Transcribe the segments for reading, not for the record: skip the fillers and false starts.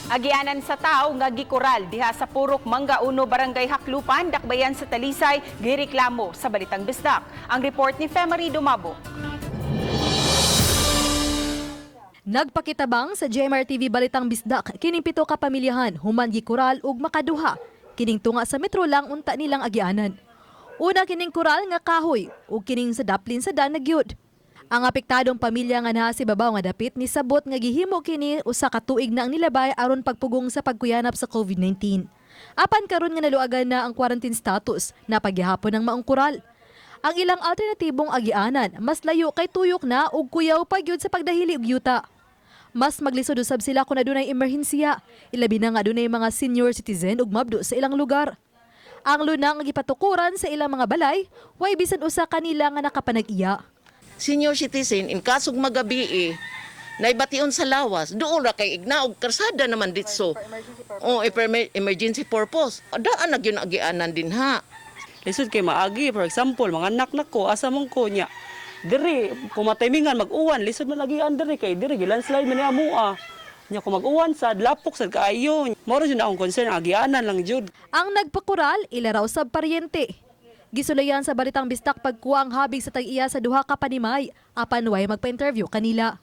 Agianan sa tao nga gikural diha sa Purok Mangga Uno, Barangay Jaclupan, Dakbayan sa Talisay, gireklamo sa Balitang Bisdak. Ang report ni Femery Dumabo. Nagpakitabang sa GMR TV Balitang Bisdak kining pito ka pamilyahan human gikural ug makaduha. Kining tunga sa metro lang unta nilang agianan. Una kining kural nga kahoy ug kining sa daplin sa dan nagyud. Ang apektadong pamilya nga naa sa ibabaw nga dapit ni sabot nga gihimo kini usa ka tuig na ang nilabay aron pagpugong sa pagkuyanap sa COVID-19. Apan karon nga naluagan na ang quarantine status, napaghihapon ang maong kural. Ang ilang alternatibong agianan mas layo kay tuyok na ug kuyaw pa gyud sa pagdahili og yuta. Mas maglisod usab sila kung adunay emerhensiya, ilabi na nga adunay mga senior citizen ug mabdo sa ilang lugar. Ang lunang ang gipatukuran sa ilang mga balay, way bisan usa kanila nga nakapanag-iya. Senior citizen in kasog magabi eh, naibation sa lawas, doon ra kay ignaog karsada naman ditso. Oh, emergency purpose. Daan na gyud agianan din ha. Lisod kay maagi, for example, mga anak nako, asa man ko niya. Diri, kung mataymingan mag-uwan, lisod man agian diri kay diri gilandslide man ni amoa. Nya kung mag-uwan sad, lapok sad kaayo. Mao ra jud akong concern, agianan lang jud. Ang nagpakural, ila raw sa paryente. Gisulayan sa Balitang Bisdak pagkuha ang habig sa tag-iya sa duha ka panimay, apan way magpa-interview kanila.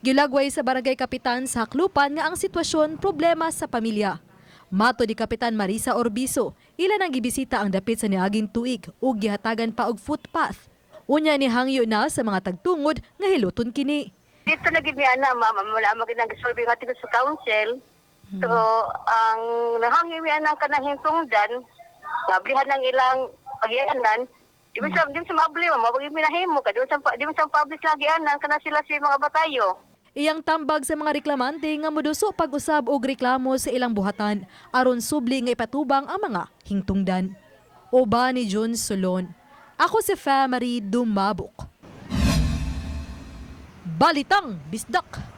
Gilagway sa barangay kapitan sa Jaclupan nga ang sitwasyon problema sa pamilya. Mato ni Kapitan Marisa Orbiso, ila nang gibisita ang dapit sa niaging tuig ug gihatagan pa og footpath. Unya ni hangyo na sa mga tagtungod nga hiluton kini. Dito na gid mi ana, ma'am, wala man gid nag-solve nga sa council. So ang nahangyo mi ana kanang hintungdan, nablihan ng ilang agianan. Di sa maabli, ma'am, mao mi nahimo kay di sa public lagi anan kana sila si mga batayo. Iyang tambag sa mga reklamante nga moduso pag-usab og reklamo sa ilang buhatan aron subli nga ipatubang ang mga hingtungdan. Uban ni Jun Solon. Ako si Famary Dumabok. Balitang Bisdak.